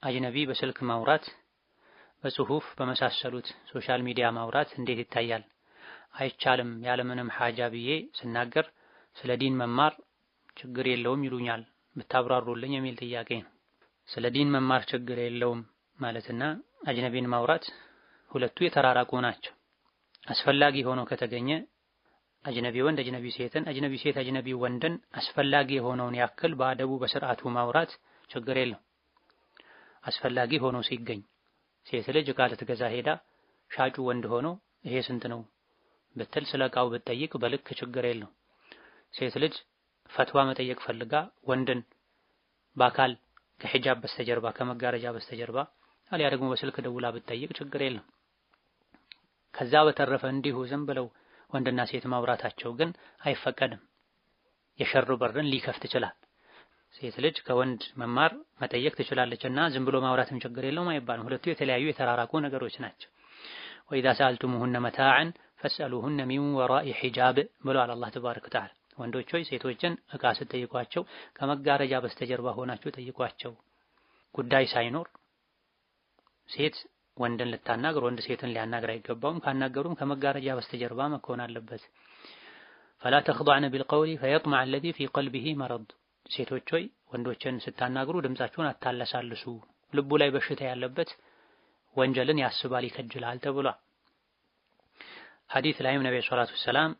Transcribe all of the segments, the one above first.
አጅነቢ በስልክ ማውራት፣ በጽሁፍ በመሳሰሉት social media ማውራት እንዴት ይታያል? አይቻልም ያለምንም ሐጃ ብዬ ስናገር ስለ ዲን መማር ችግር የለውም ይሉኛል፣ ብታብራሩልኝ የሚል ጥያቄ ነው። ስለ ዲን መማር ችግር የለውም ማለትና አጅነቢን ማውራት ሁለቱ የተራራቁ ናቸው። አስፈላጊ ሆኖ ከተገኘ አጅነቢ ወንድ አጅነቢ ሴትን፣ አጅነቢ ሴት አጅነቢ ወንድን አስፈላጊ የሆነውን ያክል በአደቡ በስርዓቱ ማውራት ችግር የለው። አስፈላጊ ሆኖ ሲገኝ ሴት ልጅ ዕቃ ልትገዛ ሄዳ ሻጩ ወንድ ሆኖ ይሄ ስንት ነው ብትል ስለ ዕቃው ብትጠይቅ በልክ ችግር የለው። ሴት ልጅ ፈትዋ መጠየቅ ፈልጋ ወንድን በአካል ከሂጃብ በስተጀርባ ከመጋረጃ በስተጀርባ አሊያ ደግሞ በስልክ ደውላ ብትጠይቅ ችግር የለም። ከዛ በተረፈ እንዲሁ ዝም ብለው ወንድና ሴት ማውራታቸው ግን አይፈቀድም። የሸር በርን ሊከፍት ይችላል። ሴት ልጅ ከወንድ መማር መጠየቅ ትችላለችና ዝም ብሎ ማውራትም ችግር የለውም አይባልም። ሁለቱ የተለያዩ የተራራቁ ነገሮች ናቸው። وإذا سألتموهن متاعا فاسألوهن من وراء حجاب ብሏል አላህ تبارك وتعالى። ወንዶች ሆይ ሴቶችን ዕቃ ስትጠይቋቸው ከመጋረጃ በስተጀርባ ሆናችሁ ጠይቋቸው። ጉዳይ ሳይኖር ሴት ወንድን ልታናግር፣ ወንድ ሴትን ሊያናግር አይገባውም። ካናገሩም ከመጋረጃ በስተጀርባ መሆን አለበት። فلا تخضعن بالقول فيطمع الذي في قلبه مرض። ሴቶች ሆይ ወንዶችን ስታናግሩ ድምፃችሁን አታለሳልሱ፣ ልቡ ላይ በሽታ ያለበት ወንጀልን ያስባል ይከጅላል ተብሏል። ሐዲስ ላይም ነብዩ صلى الله عليه وسلم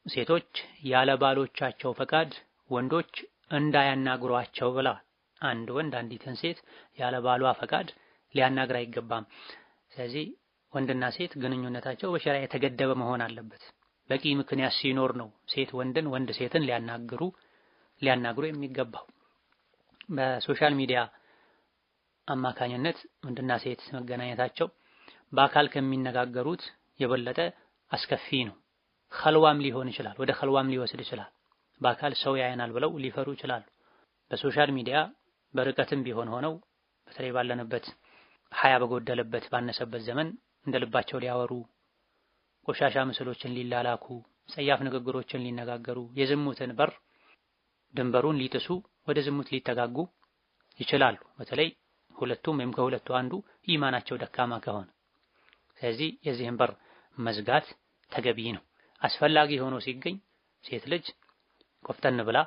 ሴቶች ያለ ባሎቻቸው ፈቃድ ወንዶች እንዳያናግሯቸው ብለዋል። አንድ ወንድ አንዲትን ሴት ያለ ባሏ ፈቃድ ሊያናግር አይገባም። ስለዚህ ወንድና ሴት ግንኙነታቸው በሸሪዓ የተገደበ መሆን አለበት። በቂ ምክንያት ሲኖር ነው ሴት ወንድን፣ ወንድ ሴትን ሊያናግሩ የሚገባው። በ social media አማካኝነት ወንድና ሴት መገናኘታቸው በአካል ከሚነጋገሩት የበለጠ አስከፊ ነው። ኸልዋም ሊሆን ይችላል፣ ወደ ኸልዋም ሊወስድ ይችላል። በአካል ሰው ያየናል ብለው ሊፈሩ ይችላሉ። በ social media በርቀትም ቢሆን ሆነው በተለይ ባለንበት ሀያ በጎደለበት ባነሰበት ዘመን እንደ ልባቸው ሊያወሩ፣ ቆሻሻ ምስሎችን ሊላላኩ፣ ጸያፍ ንግግሮችን ሊነጋገሩ፣ የዝሙትን በር ድንበሩን ሊጥሱ ወደ ዝሙት ሊጠጋጉ ይችላሉ። በተለይ ሁለቱም ወይም ከሁለቱ አንዱ ኢማናቸው ደካማ ከሆነ። ስለዚህ የዚህን በር መዝጋት ተገቢ ነው። አስፈላጊ ሆኖ ሲገኝ ሴት ልጅ ቆፍጠን ብላ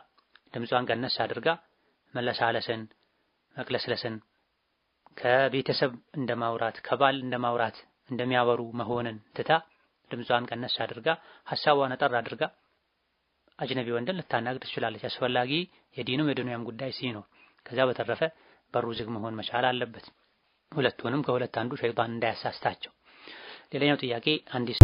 ድምጿን ቀነስ አድርጋ መለሳለስን፣ መቅለስለስን ከቤተሰብ እንደማውራት ከባል እንደማውራት እንደሚያወሩ መሆንን ትታ ድምጿን ቀነስ አድርጋ ሐሳቧን አጠር አድርጋ አጅነቢ ወንድን ልታናግር ትችላለች፣ አስፈላጊ የዲኑም የዱንያም ጉዳይ ሲኖር። ከዛ በተረፈ በሩ ዝግ መሆን መቻል አለበት። ሁለቱንም ከሁለት አንዱ ሸይጣን እንዳያሳስታቸው። ሌላኛው ጥያቄ አንዲት